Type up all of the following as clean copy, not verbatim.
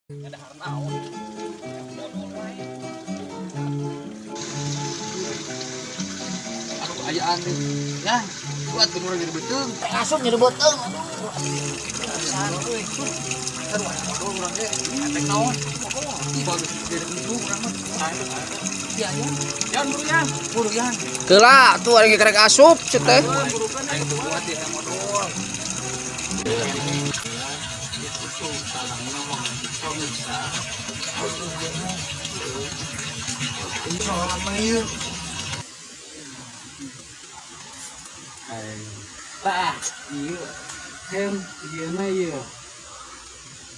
Ngadahar naon? Modol wae. Aduh, ayaan nih. Ya, kuat bener jadi beuteung. Asup nyeri beuteung. Aduh. Aduh, aya modol urang ge. Efek naon? Ih, bagus jadi itu urang mah. Iya, ya. Yan, buru yan. Buru yan. Keula tuh ada kerek asup cek teh. Aing tuh kuat ya modol. Tah, ieu hem ieu na ieu.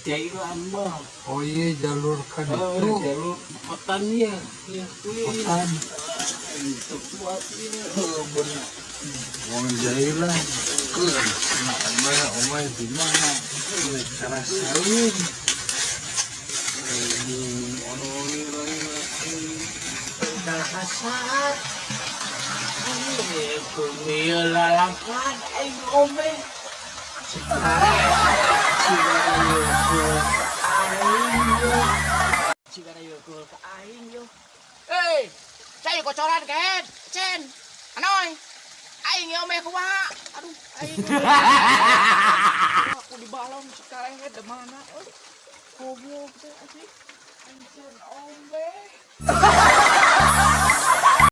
Cai mah. Oh iya, jalur kan Oh, itu. Jalur otan ieu. Ieu Otan. Itu kuat ieu. Oh, bener. Wong jailan. Nah, omah omah di mana? Kerasain. Kasar. Ayo, lalapan aing ome. Sigara yeuh ka aing yo. Hei, cai kocoran ken, cen. Anoy. Aing ieu meh kumaha? Aduh, aing. Aku di balong sekarang de mana euy. Goblok teh asik. Aing cen ombe.